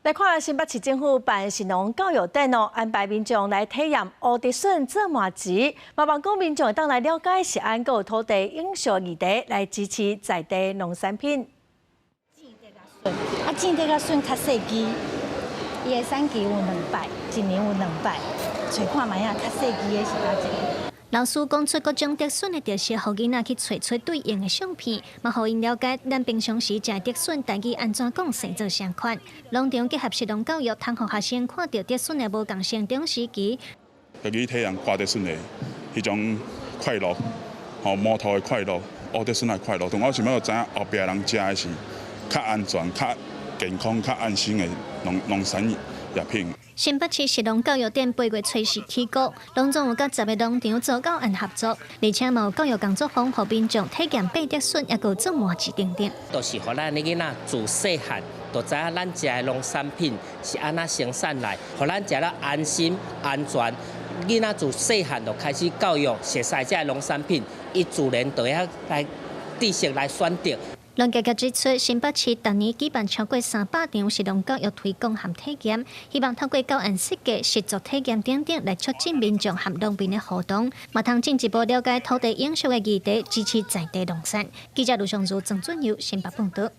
來看新北市政府辦食農教育展哦，安排民眾來體驗烏竹筍做麻糍，嘛望講民眾會當來了解食安閣有土地永續議題，來支持在地農產品。啊，種這个筍較細枝，伊的產期有兩擺，一年有兩擺，揣看覓仔，較細枝的是佗一个。老師講出各種竹筍的特色，予囡仔去揣出對應的相片，嘛予𪜶了解咱平常時食的竹筍，台語按怎講，生做啥款。農場結合食農教育，通予學生看著竹筍的無仝成長時期。家己體驗掛竹筍的彼種快樂，吼摸土的快樂，烏竹筍的快樂。當我想欲知影後壁人食的是較安全、較健康、較安心的農產業品。新北市食農教育展8月初四起鼓，攏總有佮10个農場做教案合作，而且嘛有教育工作坊，予民眾體驗掰竹筍，抑閣做麻糍等等。就是予咱的囡仔自細漢就知影咱食的農產品是按怎生產來，予咱食了安心安全。囡仔自細漢就開始教育，熟悉這个農產品，伊自然就會曉來知識來選擇。農業局指出，新北市逐年舉辦超過300場食農教育推廣和體驗，希望透過教案設計、實作體驗等等，來促進民眾和農民的互動，嘛通進一步了解土地永續的議題，支持在地農產。記者盧尚如、曾俊佑新北報道。